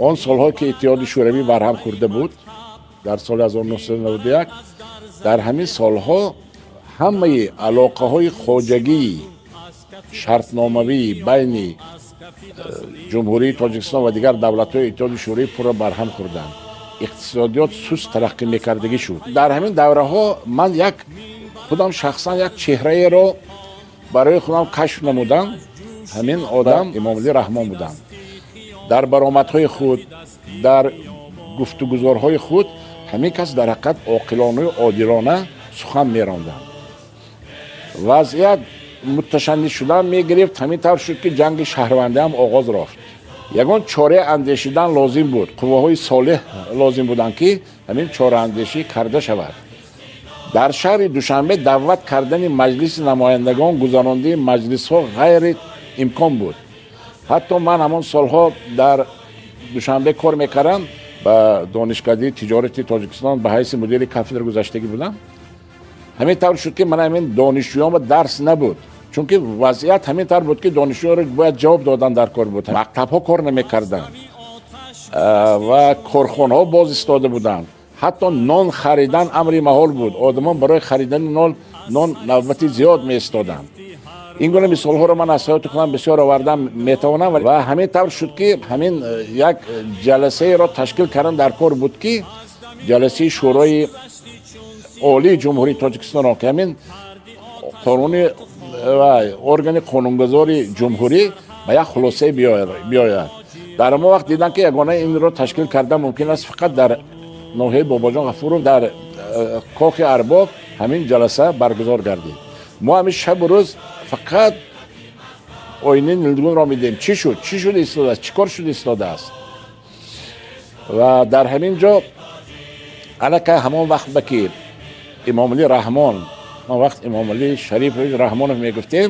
Он солҳо, ки Иттиҳоди Шӯравӣ барҳам хӯрда буд дар соли 1991, дар ҳамин солҳо ҳамаи алоқаҳои хоҷагии шартномавии байни Ҷумҳурии Тоҷикистон ва дигар давлатҳои Иттиҳоди Шӯравӣ пурра барҳам хӯрданд. Иқтисодиёт суст тараққӣ мекардагӣ шуд. Дар ҳамин давраҳо ман як худам шахсан як чеҳраеро барои худам кашф намудам. Ҳамин одам Эмомалӣ Раҳмон буданд. Дар баромадҳои худ, дар гуфтугузорҳои худ ҳамин кас дар ҳақиқат оқилонаю одилона сухан меронданд. Вазъият муташанниҷ шудан мегирифт. Ҳамин тавр шуд, ки ҷанги шаҳрвандӣ ҳам оғоз рафт. Ягон чора андешидан лозим буд, қувваҳои солеҳ лозим буданд, ки ҳамин чораандешӣ карда шавад. Дар шаҳри Душанбе даъват кардани Маҷлиси намояндагон, гузарондии маҷлисҳо ғайри имкон буд. Ҳатто ман ҳамон солҳо дар Душанбе кор мекардам, ба Донишкадаи тиҷорати Тоҷикистон ба ҳайси мудири кафедра гузаштагӣ будам. Ҳамин тавр шуд, ки ман ҳамин донишҷӯён дарс набуд, чунки вазъият ҳамин тавр буд, ки донишҷӯёнро бояд ҷавоб додан дар кор буд. Мактабҳо кор намекарданд ва корхонаҳо боз истода буданд. Ҳатто нон харидан амри маҳол буд. Одамон барои харидани нон навбати зиёд меистоданд. Ин гуна мисолҳоро ман аз ҳаёти худам бисёр овардан метавонам. Ва ҳамин тавр шуд, ки ҳамин як ҷаласаеро ташкил кардан дар кор буд, ки ҷаласаи Шӯрои Олии Ҷумҳурии Тоҷикистонро, ки ҳамин қонуни ва органи қонунгузори ҷумҳурӣ, ба як хулосае биёяд. Дар ҳамон вақт дидам, ки ягона инро ташкил кардан мумкин аст фақат дар ноҳияи Бобоҷон Ғафуров, дар Кохи Арбоб ҳамин ҷаласа баргузор гардид. Мо ҳамин шабу рӯз фақат оинаи нилгунро медидем: чӣ шуд, чӣ шуда истодааст, чӣ кор шуда истодааст. Ва дар ҳамин ҷо аллакай ҳамон вақт ба ки Эмомалӣ Раҳмон, он вақт Эмомалӣ Шарипович Раҳмонов мегуфтем,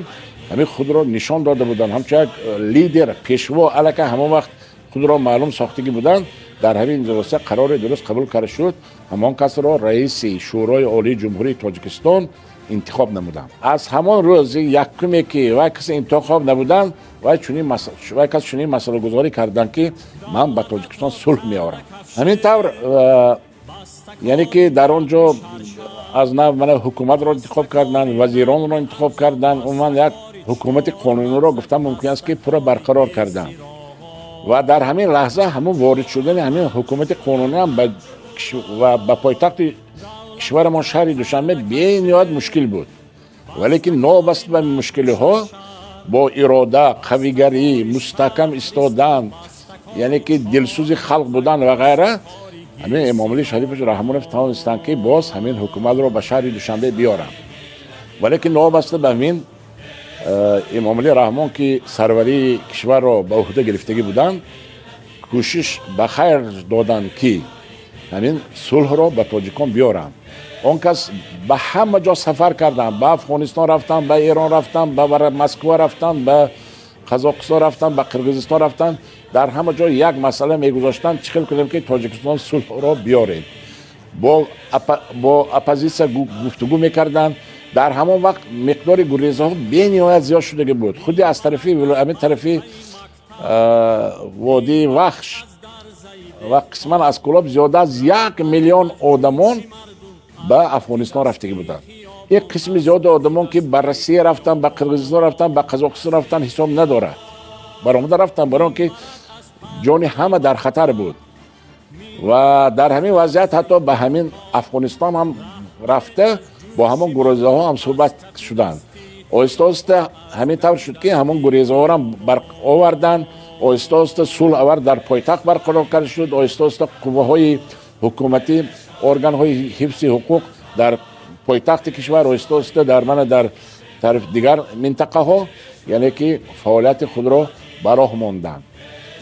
ҳамин худро нишон дода буданд ҳамчун як лидер, пешво. Аллакай ҳамон вақт худро маълум сохтагӣ буданд. Дар ҳамин ҷаласа қарори дуруст қабул карда шуд. Ҳамон касро раиси Шӯрои Олии Ҷумҳурии Тоҷикистон интихоб намуданд. Аз ҳамон рӯзи якуме, ки вай касе интихоб набуданд, вай кас чунин масъалагузорӣ карданд, ки ман ба Тоҷикистон сулҳ меорам. Ҳамин тавр, яъне ки дар он ҷо аз нав мана ҳукуматро интихоб карданд, вазиронро интихоб карданд. Умуман, як ҳукумати қонуниро, гуфтан мумкин аст, ки пурра барқарор карданд. Ва дар ҳамин лаҳза ҳамон ворид шудани ҳамин ҳукумати қонунӣ ҳам ва ба пойтахти кишварамон, шаҳри Душанбе, бениҳоят мушкил буд. Валекин новобаста ба мушкилиҳо, бо ирода, қавигарӣ, мустаҳкам истодан, яъне ки дилсӯзи халқ будан ва ғайра, ҳамин Эмомалӣ Шарипович Раҳмонов тавонистанд, ки боз ҳамин ҳукуматро ба шаҳри Душанбе биёранд. Валекин новобаста ба ҳамин, Эмомалӣ Раҳмон, ки сарварии кишварро ба уҳда гирифтагӣ буданд, кӯшиш ба хайр доданд, ки ҳамин сулҳро ба тоҷикон биёранд. Он кас ба ҳама ҷо сафар карданд: ба Афғонистон рафтанд, ба Эрон рафтанд, ба Москва рафтанд, ба Қазоқистон рафтанд, ба Қирғизистон рафтанд. Дар ҳама ҷо як масъала мегузоштанд: чӣ хел кунем, ки Тоҷикистон сулҳро биёрем. Бо оппозитсия гуфтугӯ мекарданд. Дар ҳамон вақт миқдори гурезаҳо бениҳоят зиёд шудагӣ буд. Худи аз тарафи ҳамин тарафи водии Вахш ва қисман аз Кӯлоб зиёда аз 1 миллион одамон ба Афғонистон рафтагӣ буданд. Ин қисми зиёди одамон, ки ба Россия рафтанд, ба Қирғизистон рафтанд, ба Қазоқистон рафтанд, ҳисоб надорад. Баромада рафтанд, барои он ки ҷони ҳама дар хатар буд. Ва дар ҳамин вазъият ҳатто ба ҳамин Афғонистон ҳам рафта, бо ҳамон гурезаҳо ҳам суҳбат шуданд. Оҳиста оҳиста ҳамин тавр шуд, ки ҳамон гурезаҳоро оварданд. Оҳиста оҳиста сулҳ аввал дар пойтахт барқарор карда шуд. Оҳиста оҳиста қувваҳои ҳукуматӣ, органҳои ҳифзи ҳуқуқ дар пойтахти кишвар, оҳиста оҳиста дар мана дар тарафи дигар минтақаҳо, яъне ки фаъолияти худро ба роҳ монданд.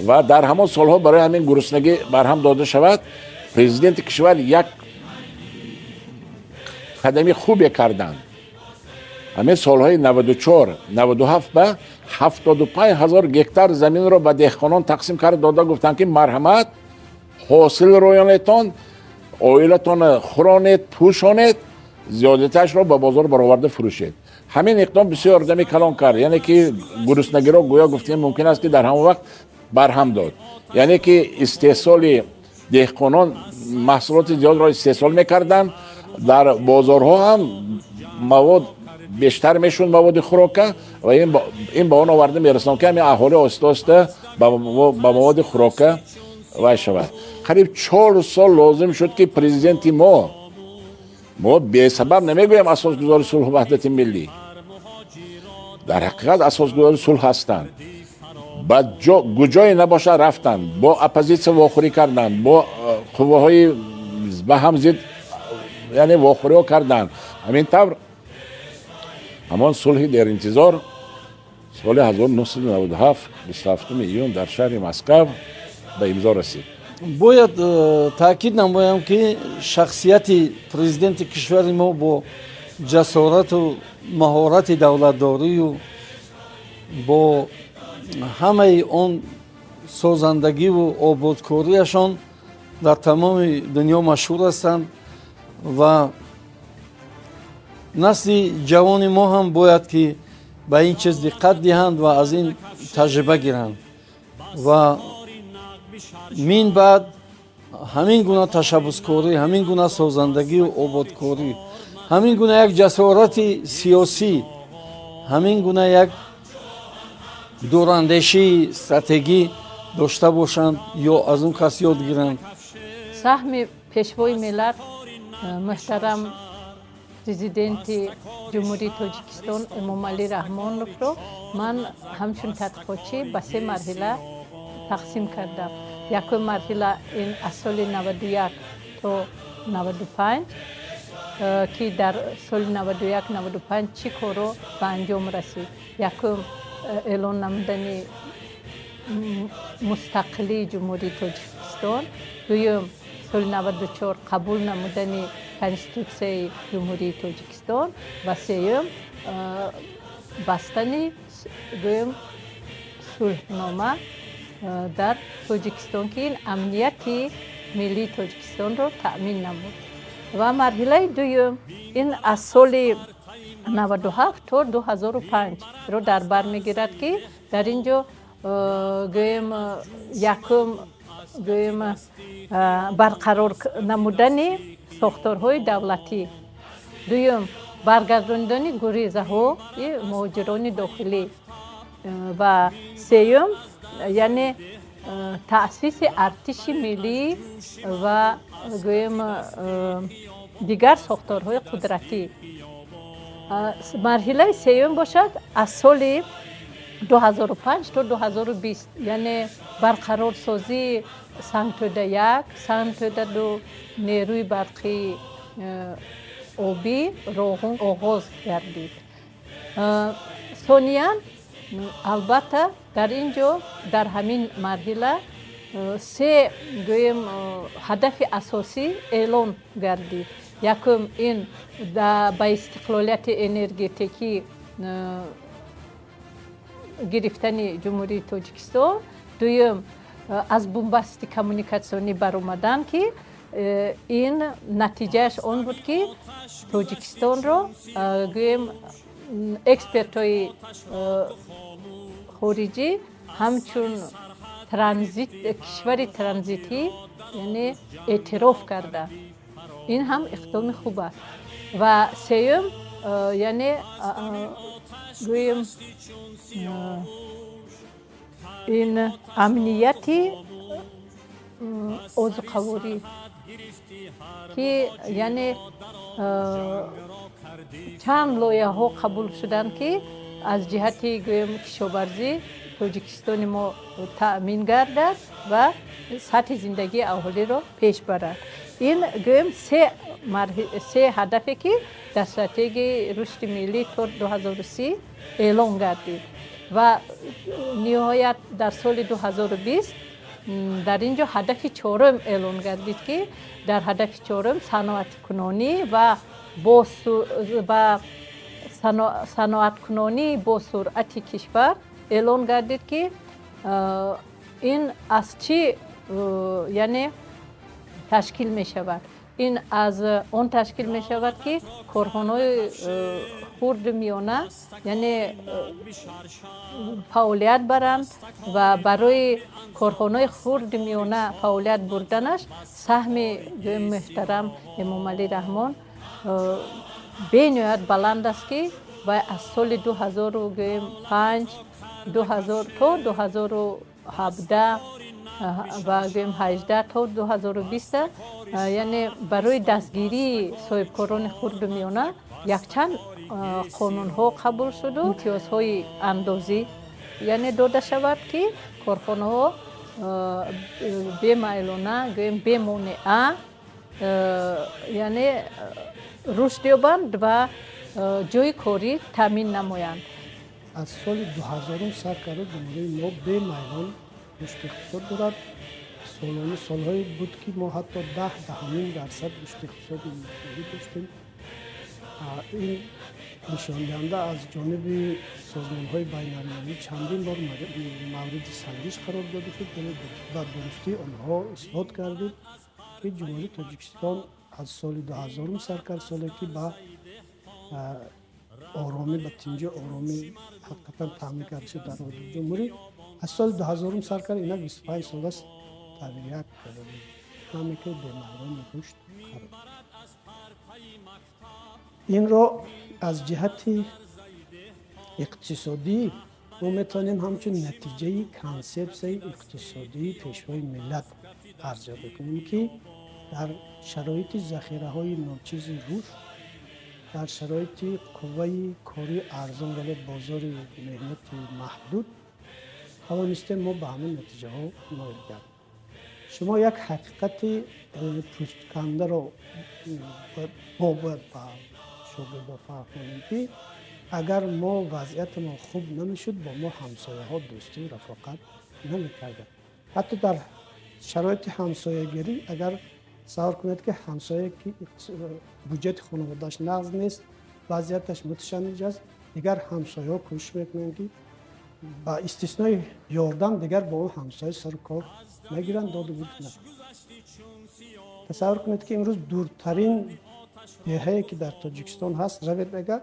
Ва дар ҳамон солҳо барои ҳамин гуруснагӣ барҳам дода шавад, президенти кишвар як қадами хубе карданд. Ҳамин солҳои 94, 97 ба 75 000 гектар заминро ба деҳқонон тақсим карда дода, гуфтанд, ки марҳамат, ҳосил рӯёнетон, оилатонро хӯронед, пӯшонед, зиёдаташро ба бозор бароварда фурӯшед. Ҳамин иқдом бисёр ёрдами калон кард, яъне ки гуруснагиро, гӯё гуфтем мумкин аст, ки дар ҳамон вақт Барҳам дод, яъне ки истеҳсоли деҳқонон маҳсулоти зиёдро истеҳсол мекарданд, дар бозорҳо ҳам мавод бештар мешуд, маводи хӯрока, ва ин ба он оварда мерасонд, ки ҳамин аҳолӣ оҳиста оҳиста ба маводи хӯрока вай шавад. Қариб 4 сол лозим шуд, ки президенти мо бесабаб намегӯям асосгузори сулҳу ваҳдати миллӣ, дар ҳақиқат асосгузори сулҳ ҳастанд. Ба куҷое набошад рафтанд, бо оппозитсия вохӯрӣ карданд, бо қувваҳои ба ҳам зид, яъне вохӯриҳо карданд. Ҳамин тавр ҳамон сулҳи деринтизор соли 1997, 27 июн дар шаҳри Москав ба имзо расид. Бояд таъкид намоям, ки шахсияти президенти кишвари мо бо ҷасорату маҳорати давлатдорию бо ҳамаи он созандагиву ободкориашон дар тамоми дунё машҳур ҳастанд ва насли ҷавони мо ҳам бояд ки ба ин чиз диққат диҳанд ва аз ин таҷриба гиранд ва мин баъд ҳамин гуна ташаббускорӣ, ҳамин гуна созандагию ободкорӣ, ҳамин гуна як ҷасорати сиёсӣ, ҳамин гуна як дурандешии стратегӣ дошта бошанд ё аз он кас ёд гиранд. Саҳми Пешвои миллат, муҳтарам Президенти Ҷумҳурии Тоҷикистон Эмомалӣ Раҳмоновро ман ҳамчун тадқиқотчӣ ба се марҳила тақсим кардам. Якум марҳила ин аз соли 91 то 95, ки дар соли 91 95 чӣ корро ба анҷом расид. Якум, эълон намудани мустақилии Ҷумҳурии Тоҷикистон. Дуюм, соли 94 қабул намудани Конститутсияи Ҷумҳурии Тоҷикистон ва сеюм, бастани, гӯем, сулҳнома дар Тоҷикистон, ки ин амнияти миллии Тоҷикистонро таъмин намуд. Ва марҳилаи дуюм ин аз соли 97 то 2005-ро дар бар мегирад, ки дар ин ҷо, гӯем, якум, гӯем, барқарор намудани сохторҳои давлатӣ, дуюм, баргардонидани гурезаҳои муҳоҷирони дохилӣ ва сеюм, яъне таъсиси артиши миллӣ ва, гӯем, дигар сохторҳои қудратӣ. Марҳилаи сеюм бошад аз соли 2005 то 2020, яъне барқарорсозии Сангтӯда як, Сангтӯда ду, нерӯи барқии обӣ Роғун оғоз гардид. Сониян, албатта, дар ин ҷо, дар ҳамин марҳила се, гӯем, ҳадафи асосӣ эълон гардид. Якум, ин ба истиқлолияти энергетикӣ гирифтани Ҷумҳурии Тоҷикистон. Дуюм, аз бунбасти коммуникатсионӣ баромадан, ки ин натиҷааш он буд, ки Тоҷикистонро, гӯем, экспертҳои хориҷӣ ҳамчун транзит, кишвари транзитӣ, яъне эътироф карда. Ин ҳам иқдоми хуб аст. Ва сеюм, яъне, гӯем, ин амнияти озуқаворӣ, ки яъне чанд лоиҳаҳо қабул шуданд, ки аз ҷиҳати, гӯем, кишоварзӣ Тоҷикистони мо таъмин гардад ва сатҳи зиндагии аҳолиро пеш барад. Ин, гӯем, се ҳадафе, ки дар стратегияи рушди миллӣ то 2030 эълон гардид. Ва ниҳоят дар соли 2020 дар ин ҷо ҳадафи чорум эълон гардид, ки дар ҳадафи чорум саноаткунонӣ ва саноаткунонии босуръати кишвар эълон гардид, ки ин аз чӣ, яъне, ташкил мешавад. Ин аз он ташкил мешавад, ки корхонаҳои хурду миёна, яъне, фаъолият баранд ва барои корхонаҳои хурду миёна фаъолият бурданаш саҳми муҳтарам Эмомалӣ Раҳмон бениҳоят баланд аст, ки вай аз соли дуҳазору гӯем панҷ, дуҳазор то 2017 ва гӯем 18 то 2020, яъне, барои дастгирии соҳибкорони хурду миёна якчанд қонунҳо қабул шуду имтиёзҳои андозӣ, яъне, дода шавад, ки корхонаҳо бемайлона, гӯем, бемонеа, яъне, рушд ёбанд ва ҷойи корӣ таъмин намоянд. Аз соли 2000-ум сар карда ҷумҳурии мо бемайлон рушди иқтисод дорад. Солона солҳое буд, ки мо ҳатто 10, 10.5% рушди иқтисоди миллӣ доштем. Ин нишондиҳанда аз ҷониби созмонҳои байналмилалӣ чандин бор мавриди санҷиш қарор дода шуд ва дурустии онҳо исбот гардид, ки Ҷумҳурии Тоҷикистон аз соли 2000-ум сар кард, соле ки ба оромӣ, ба тинҷи оромӣ ҳақиқатан таъмин карда шуд дар ҳудуди ҷумҳурӣ. Аз соли 2000-ум сар кард, инак 25 сол аст, дар як динамикаи бемайлони рушд қарор. Инро аз ҷиҳати иқтисодӣ мо метавонем ҳамчун натиҷаи консепсияи иқтисодии Пешвои миллат арзёбӣ кунем, ки дар шароити захираҳои ночизи рушд, дар шароити қувваи кори арзон, вале бозори меҳнати маҳдуд тавонистем мо ба ҳамин натиҷаҳо ноил гардем. Шумо як ҳақиқати пӯсткандаро мо бояд ба шогирдо фаҳмонем, ки агар мо вазъиятамон хуб намешуд, бо мо ҳамсояҳо дӯстию рафоқат намекарданд. Ҳатто дар шароити ҳамсоягирӣ, агар тасаввур кунед, ки ҳамсояе ки буҷети хонаводааш нағз нест, вазъияташ муташанниҷ аст, дигар ҳамсояҳо кӯшиш мекунанд, ки ба истиснои ёрдам дигар бо он ҳамсоя сару кор нагиранд, доду гирифт накунанд. Тасаввур кунед, ки имрӯз дуртарин деҳае ки дар Тоҷикистон ҳаст, равед, агар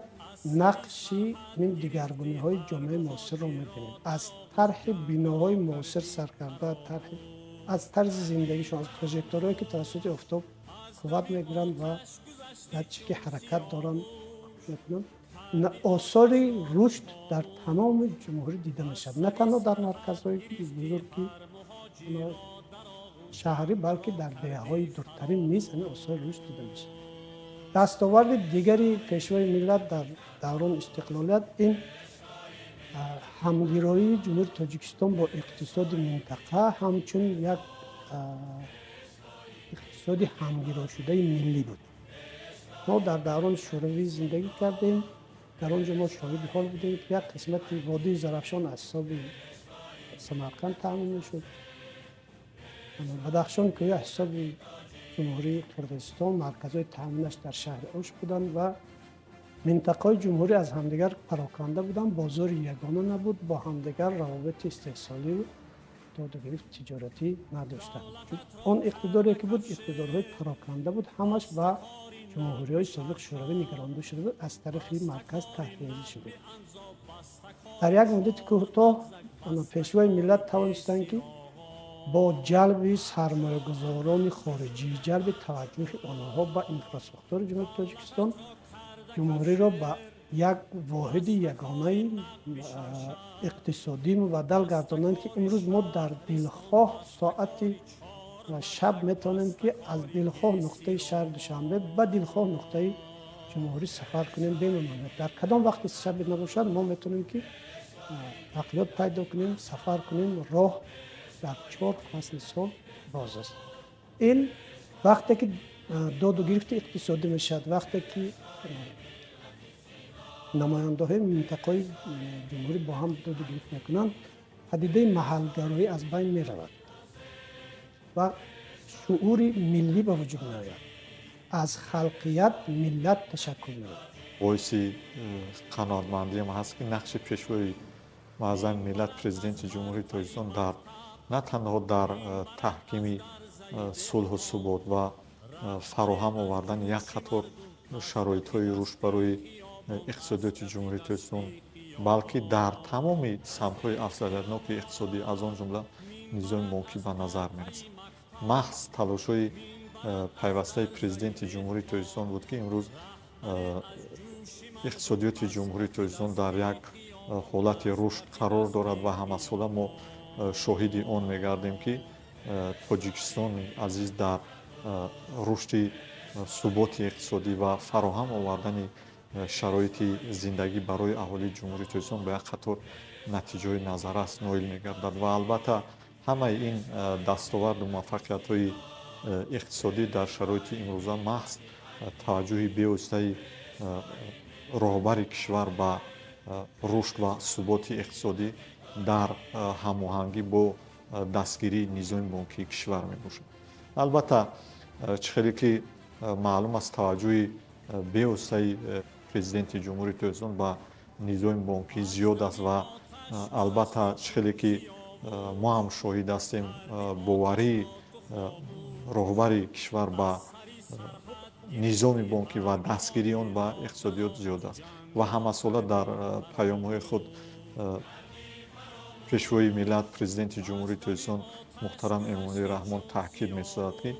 нақши ин дигаргуниҳои ҷомеаи муосирро мебинед, аз тарҳи биноҳои муосир сар карда, тарҳи аз тарзи зиндагишон, аз прожекторҳое ки тавассути офтоб қувват мегиранд ва дар чӣ ки ҳаракат доранд мекунанд. Осори рушд дар тамоми ҷумҳурӣ дида мешавад, на танҳо дар марказҳои бузурги шаҳрӣ, балки дар деҳаҳои дуртарин низ ҳамин осори рушд дида мешавад. Дастоварди дигари Пешвои миллат дар даврони истиқлолият ин ҳамгироии Ҷумҳурии Тоҷикистон бо иқтисоди минтақа, ҳамчун як иқтисоди ҳамгирошудаи миллӣ буд. Мо дар даврони Шӯравӣ зиндагӣ кардем. Дар он ҷо мо шоҳиди ҳол будем, ки як қисмати водии Зарафшон аз ҳисоби Самарқанд таъмин мешуд, Бадахшони кӯҳӣ аз ҳисоби Ҷумҳурии Қирғизистон, марказҳои таъминаш дар шаҳри Ош буданд ва минтақаҳои ҷумҳурӣ аз ҳамдигар пароканда буданд, бозори ягона набуд, бо ҳамдигар равобити истеҳсолию додугирифти тиҷоратӣ надоштанд. Он иқтидоре ки буд, иқтидорҳои пароканда буд, ҳамаш ба ҷумҳуриҳои собиқ Шӯравӣ нигаронда шуда буд, аз тарафи марказ таҳрирӣ шуда буд. Дар як муддати кӯтоҳ Пешвои миллат тавонистанд, ки бо ҷалби сармоягузорони хориҷӣ, ҷалби таваҷҷӯҳи онҳо ба инфрасохтори Ҷумҳурии Тоҷикистон, ҷумҳуриро ба як воҳиди ягонаи иқтисодӣ мубаддал гардонанд, ки имрӯз мо дар дилхоҳ соати шаб метавонем, ки аз дилхоҳ нуқтаи шаҳри Душанбе ба дилхоҳ нуқтаи ҷумҳурӣ сафар кунем бемамоният. Дар кадом вақти шабе набошад, мо метавонем, ки нақлиёт пайдо кунем, сафар кунем. Роҳ дар чор фасли сол боз аст. Ин вақте ки доду гирифти иқтисодӣ мешавад, вақте ки намояндаҳои минтақаҳои ҷумҳурӣ бо ҳам доду гирифт мекунанд, падидаи маҳалгароӣ аз байн меравад ва шуури миллӣ ба вуҷуд меояд, аз халқият миллат ташаккул меёбад. Боиси қаноатмандиам ҳаст, ки нақши Пешвои муаззами миллат, Президенти Ҷумҳурии Тоҷикистон дар на танҳо дар таҳкими сулҳу субот ва Фароҳам овардани як қатор шароитҳои рушд барои иқтисодиёти Ҷумҳурии Тоҷикистон, балки дар тамоми самтҳои афзалиятноки иқтисодӣ, аз он ҷумла низоми бонкӣ ба назар мерасад. Маҳз талошҳои пайвастаи Президенти Ҷумҳурии Тоҷикистон буд, ки имрӯз иқтисодиёти Ҷумҳурии Тоҷикистон дар як ҳолати рушд қарор дорад ва ҳамасола мо шоҳиди он мегардем, ки Тоҷикистони азиз дар рушди суботи иқтисодӣ ва фароҳам овардани шароити зиндагӣ барои аҳолии Ҷумҳурии Тоҷикистон ба як қатор натиҷаҳои назаррас ноил мегардад. Ва албатта, ҳамаи ин дастоварду муваффақиятҳои иқтисодӣ дар шароити имрӯза маҳз таваҷҷӯҳи бевоситаи роҳбари кишвар ба рушд ва суботи иқтисодӣ дар ҳамоҳангӣ бо дастгирии низоми бонкии кишвар мебошад. Албатта, чӣ хеле ки маълум аст, таваҷҷӯҳи бевоситаи Президенти Ҷумҳурии Тоҷикистон ба низоми бонкӣ зиёд аст ва албатта, чӣ хеле ки мо ҳам шоҳид ҳастем, боварии роҳбари кишвар ба низоми бонкӣ ва дастгирии он ба иқтисодиёт зиёд аст ва ҳамасола дар паёмҳои худ Пешвои миллат, Президенти Ҷумҳурии Тоҷикистон муҳтарам Эмомалӣ Раҳмон таъкид месозад, ки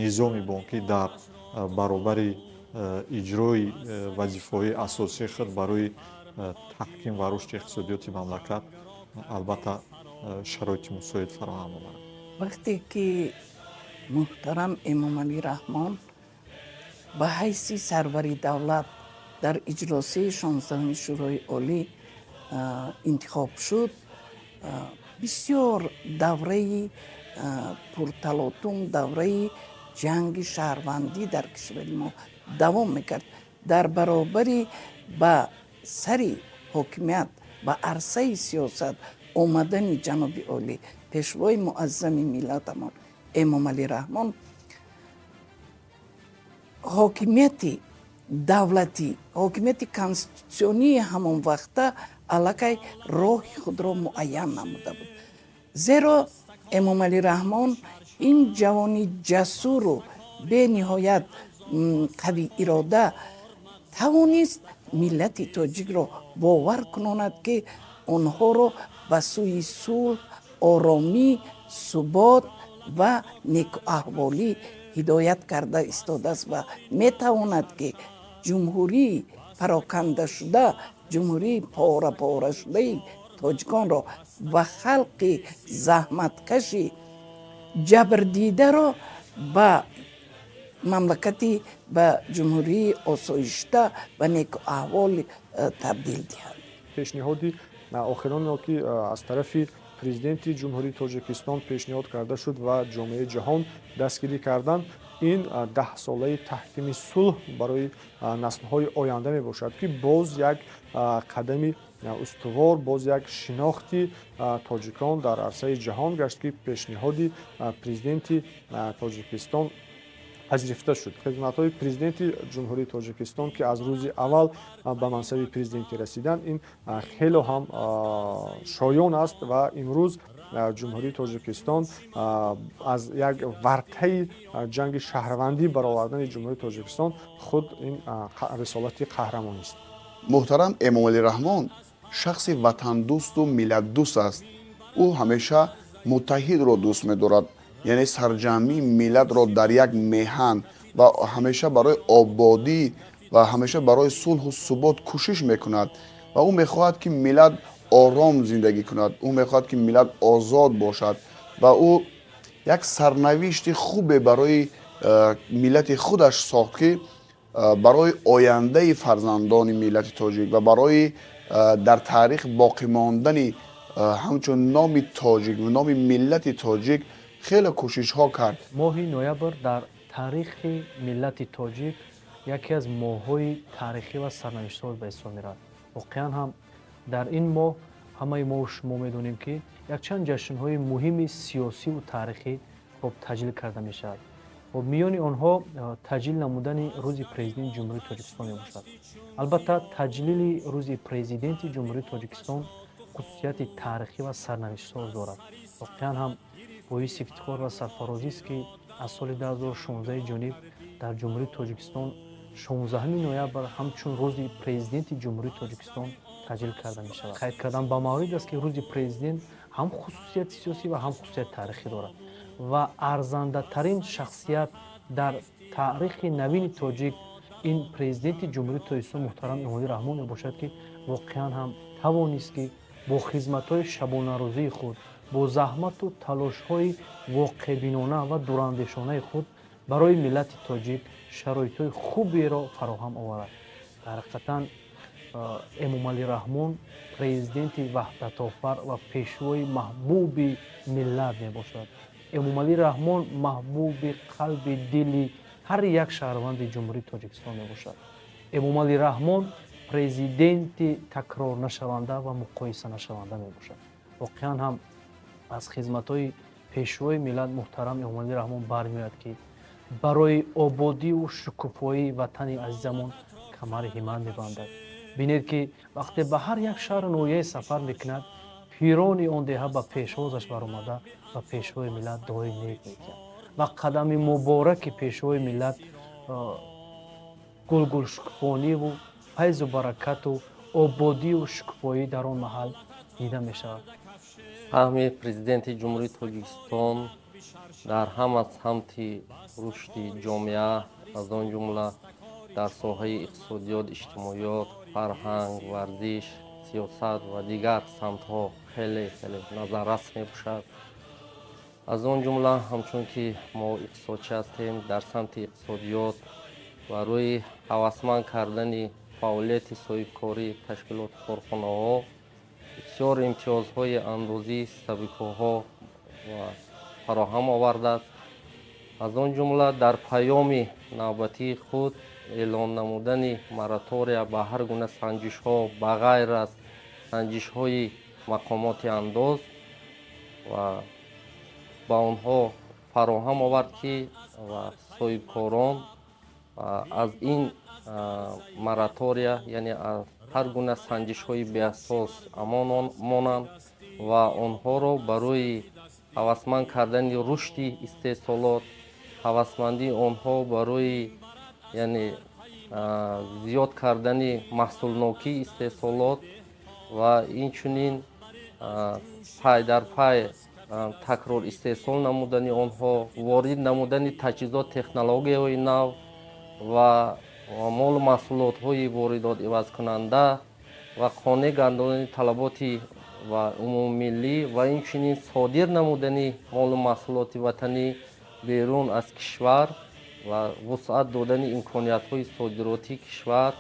низоми бонкӣ дар баробари иҷрои вазифаҳои асосии худ барои таҳким ва рушди иқтисодиёти мамлакат, албатта, шароити мусоид фароҳам оварад. Вақте ки муҳтарам Эмомалӣ Раҳмон ба ҳайси сарвари давлат дар иҷлосияи 16-уми Шӯрои Олӣ интихоб шуд, бисёр давраи пурталотум, давраи ҷанги шаҳрвандӣ дар кишвари мо давом мекард. Дар баробари ба сари ҳокимият, ба арсаи сиёсат омадани ҷаноби олӣ, Пешвои муаззами миллатамон Эмомалӣ Раҳмон, ҳокимияти давлатӣ, ҳокимияти конститутсионии ҳамон вақта аллакай роҳи худро муайян намуда буд. Зеро Эмомалӣ Раҳмон, ин ҷавони ҷасуру бениҳоят қавиирода, тавонист миллати тоҷикро бовар кунонад, ки онҳоро ба сӯи сулҳ, оромӣ, субот ва некуаҳволӣ ҳидоят карда истодааст ва метавонад, ки ҷумҳурии парокандашуда, ҷумҳурии пора порашудаи тоҷиконро ва халқи заҳматкаши ҷабрдидаро ба мамлакати, ба ҷумҳурии осоишта ва некуаҳвол табдил диҳад. Пешниҳоди охиронро, ки аз тарафи Президенти Ҷумҳурии Тоҷикистон пешниҳод карда шуд ва ҷомеаи ҷаҳон дастгирӣ карданд, ин 10-солаи таҳкими сулҳ барои наслҳои оянда мебошад, ки боз як қадами устувор, боз як шинохти тоҷикон дар арсаи ҷаҳон гашт, ки пешниҳоди Президенти Тоҷикистон пазирифта шуд. Хизматҳои Президенти Ҷумҳурии Тоҷикистон, ки аз рӯзи аввал ба мансаби президентӣ расиданд, ин хело ҳам шоён аст ва имрӯз Ҷумҳурии Тоҷикистон аз як вартаи ҷанги шаҳрвандӣ баровардани Ҷумҳурии Тоҷикистон худ ин рисолати қаҳрамонист. Муҳтарам Эмомалӣ Раҳмон шахси ватандӯсту миллатдӯст аст. Ӯ ҳамеша муттаҳидро дӯст медорад, яъне сарҷамъии миллатро дар як меҳан, ва ҳамеша барои ободӣ ва ҳамеша барои сулҳу субот кӯшиш мекунад. Ва ӯ мехоҳад, ки миллат ором зиндагӣ кунад, ӯ мехоҳад, ки миллат озод бошад ва ӯ як сарнавишти хубе барои миллати худаш сохт, ки барои ояндаи фарзандони миллати тоҷик ва барои дар таърих боқӣ мондани ҳамчун номи тоҷик, номи миллати тоҷик хеле кӯшишҳо кард. Моҳи ноябр дар таърихи миллати тоҷик яке аз моҳҳои таърихӣ ва сарнавиштсоз ба ҳисоб меравад. Воқеан ҳам, дар ин моҳ ҳамаи мо шумо медонем, ки якчанд ҷашнҳои муҳими сиёсиву таърихӣ, хоб, таҷлил карда мешавад. Хоб, миёни онҳо таҷлил намудани Рӯзи Президенти Ҷумҳурии Тоҷикистон мебошад. Албатта, таҷлили Рӯзи Президенти Ҷумҳурии Тоҷикистон хусусияти таърихӣ ва сарнавиштсоз дорад. Воқеан ҳам, боиси ифтихор ва сарфарозист, ки Аз соли 2016 ҷониб дар Ҷумҳурии Тоҷикистон 16 ноябр ҳамчун Рӯзи Президенти Ҷумҳурии Тоҷикистон таҷлил карда мешавад. Қайд кардан ба маврид аст, ки Рӯзи Президент ҳам хусусияти сиёсӣ ва ҳам хусусияти таърихӣ дорад ва арзандатарин шахсият дар таърихи навини тоҷик ин Президенти Ҷумҳурии Тоҷикистон муҳтарам Эмомалӣ Раҳмон мебошад, ки воқеан ҳам тавонист, ки бо хизматҳои шабонарӯзии худ, бо заҳмату талошҳои воқеъбинона ва дурандешонаи худ барои миллати тоҷик шароитҳои хуберо фароҳам оварад. Дар ҳақиқатан, Эмомалӣ Раҳмон президенти ваҳдатофар ва пешвои маҳбуби миллат мебошад. Эмомалӣ Раҳмон маҳбуби қалби дили ҳар як шаҳрванди Ҷумҳурии Тоҷикистон мебошад. Эмомалӣ Раҳмон президенти такрорнашаванда ва муқоисанашаванда мебошад. Воқеан ҳам, аз хизматҳои пешвои миллат муҳтарам Эмомалӣ Раҳмон бармеояд, ки барои ободиву шукуфоии ватани азизамон камари ҳиммат мебандад. Бинед, ки вақте ба ҳар як шаҳру ноҳияе сафар мекунад, пирони он деҳа ба пешвозаш баромада, ба пешвои миллат дуои нек медиҳад ва қадами мубораки пешвои миллат гулгулшукуфониву файзу баракату ободию шукуфоӣ дар он маҳал дида мешавад. Саҳми Президенти Ҷумҳурии Тоҷикистон дар ҳама самти рушди ҷомеа, аз он ҷумла дар соҳаи иқтисодиёт, иҷтимоиёт, фарҳанг, варзиш, сиёсат ва дигар самтҳо хеле хеле назаррас мебошад. Аз он ҷумла, ҳамчун ки мо иқтисодчӣ ҳастем, дар самти иқтисодиёт барои ҳавасманд кардани фаъолияти соҳибкорӣ, ташкилоту корхонаҳо бисёр имтиёзҳои андозӣ, сабукиҳо фароҳам овардааст. Аз он ҷумла дар паёми навбатии худ эълон намудани моратория ба ҳар гуна санҷишҳо, ба ғайр аз санҷишҳои мақомоти андоз, ва ба онҳо фароҳам овард, ки ва соҳибкорон аз ин моратория, яъне аз ҳар гуна санҷишҳои беасос амон монанд ва онҳоро барои ҳавасманд кардани рушди истеҳсолот, ҳавасмандии онҳо барои, яъне, зиёд кардани маҳсулнокии истеҳсолот ва инчунин пай дар пай такрор истеҳсол намудани онҳо, ворид намудани таҷҳизот, технологияҳои нав ва молу маҳсулотҳои воридот ивазкунанда ва қонеъ гардонидани талаботи ва умумимиллӣ ва инчунин содир намудани молу маҳсулоти ватанӣ берун аз кишвар ва вусъат додани имкониятҳои содиротии кишвар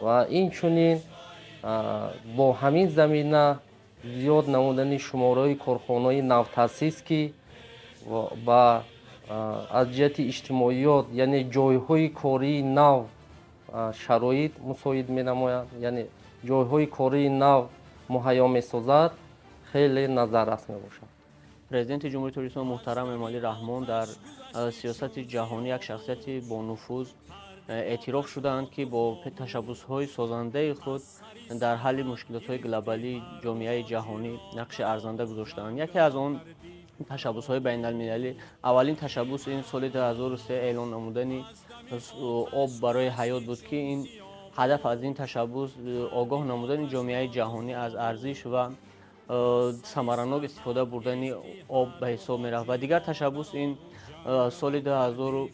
ва инчунин бо ҳамин замина зиёд намудани шумораи корхонаҳои навтаъсис, ки ба аз ҷиҳати иҷтимоиёт, яъне ҷойҳои кории нав шароит мусоид менамояд, яъне ҷойҳои кории нав муҳайё месозад, хеле назаррас мебошад. Президенти Ҷумҳурии Тоҷикистон муҳтарам Эмомалӣ Раҳмон дар сиёсати ҷаҳонӣ як шахсияти бонуфуз эътироф шудаанд, ки бо ташаббусҳои созандаи худ дар ҳалли мушкилотҳои глобалии ҷомеаи ҷаҳонӣ нақши арзанда гузоштаанд. Яке аз он ташаббусҳои байналмилалӣ, аввалин ташаббус ин соли 2003 эълон намудани «Об барои ҳаёт» буд, ки ин ҳадаф аз ин ташаббус огоҳ намудани ҷомеаи ҷаҳонӣ аз арзиш ва самаранок истифода бурдани об ба ҳисоб мерафт. Ва дигар ташаббус ин соли 2000,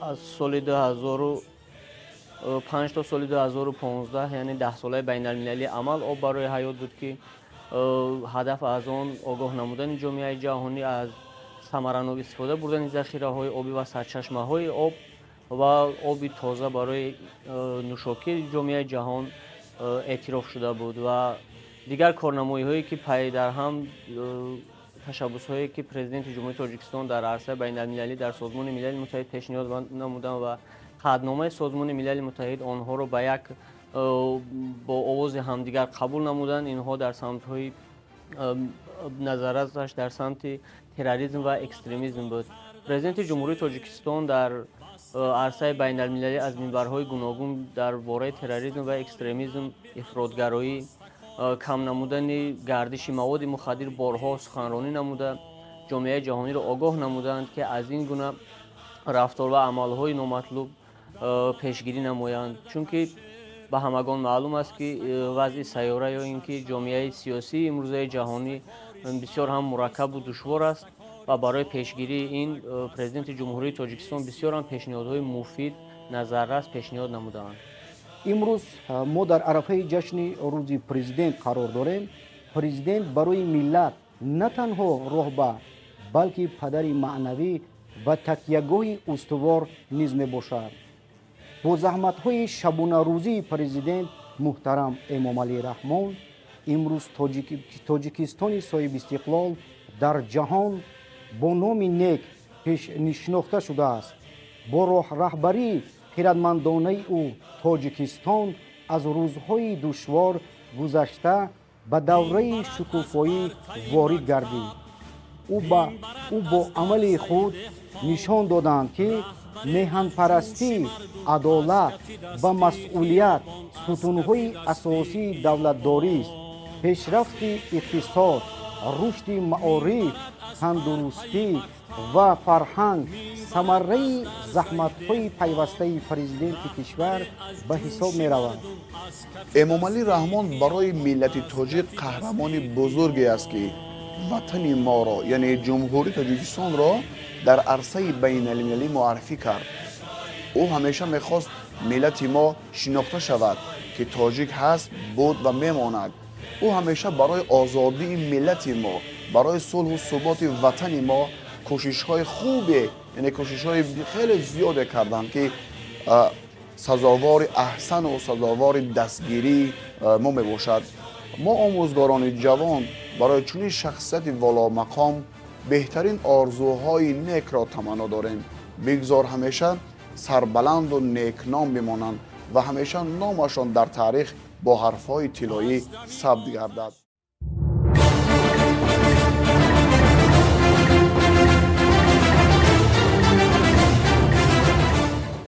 аз соли 2005 то соли 2015, яъне Даҳсолаи байналмилалии амал «Об барои ҳаёт» буд, ки ҳадаф аз он огоҳ намудани ҷомеаи ҷаҳонӣ аз самаранок истифода бурдани захираҳои обӣ ва сарчашмаҳои об ва оби тоза барои нӯшокии ҷомеаи ҷаҳон эътироф шуда буд. Ва дигар корнамоиҳое, ки пай дар ҳам ташаббусҳое, ки Президенти Ҷумҳурии Тоҷикистон дар арсаи байналмилалӣ, дар Созмони Милали Муттаҳид пешниҳод намуданд ва қатъномаи Созмони Милали Муттаҳид онҳоро ба як бо овози ҳамдигар қабул намуданд, инҳо дар самтҳои назаррасаш дар самти терроризм ва экстремизм буд. Президенти Ҷумҳурии Тоҷикистон дар арсаи байналмилалӣ аз минбарҳои гуногун дар бораи терроризм ва экстремизм, ифротгароӣ, кам намудани гардиши маводи мухаддир борҳо суханронӣ намуда. Ҷомеаи ҷаҳониро огоҳ намуданд, ки аз ин гуна рафтор ва амалҳои номатлуб пешгирӣ намоянд, чунки ба ҳамагон маълум аст, ки вазъи сайёра ё ин ки ҷомеаи сиёсии имрӯзаи ҷаҳонӣ бисёр ҳам мураккабу душвор аст ва барои пешгирии ин Президенти Ҷумҳурии Тоҷикистон бисёр ҳам пешниҳодҳои муфид, назаррас пешниҳод намудаанд. Имрӯз мо дар арафаи ҷашни Рӯзи Президент қарор дорем. Президент барои миллат на танҳо роҳбар, балки падари маънавӣ ва такягоҳи устувор низ мебошад. Бо заҳматҳои шабонарӯзии Президент муҳтарам Эмомалӣ Раҳмон имрӯз Тоҷикистони соҳибистиқлол дар ҷаҳон бо номи нек пешнишинохта шудааст. Бо роҳраҳбарии хирадмандонаи ӯ Тоҷикистон аз рӯзҳои душвор гузашта, ба давраи шукуфоӣ ворид гардид. Ӯ бо амали худ нишон доданд, ки меҳанпарастӣ, адолат ва масъулият сутунҳои асосии давлатдорист. Пешрафти иқтисод, рушди маориф, тандурустӣ ва фарҳанг самараи заҳматҳои пайвастаи Президенти кишвар ба ҳисоб меравад. Эмомалӣ Раҳмон барои миллати тоҷик қаҳрамони бузурге аст, ки ватани моро, яъне Ҷумҳурии Тоҷикистонро, дар арсаи байналмилалӣ муаррифӣ кард. Ӯ ҳамеша мехост миллати мо шинохта шавад, ки тоҷик ҳаст, буд ва мемонад. Ӯ ҳамеша барои озодии миллати мо, барои сулҳу суботи ватани мо кӯшишҳои хубе, яъне кӯшишҳои хеле зиёде карданд, ки сазовори аҳсану сазовори дастгирии мо мебошад. Мо, омӯзгорони ҷавон, барои чунин шахсияти воломақом беҳтарин орзуҳои некро таманно дорем. Бигзор ҳамеша сарбаланду некном бимонанд ва ҳамеша номашон дар таърих бо ҳарфҳои тиллоӣ сабт гардад.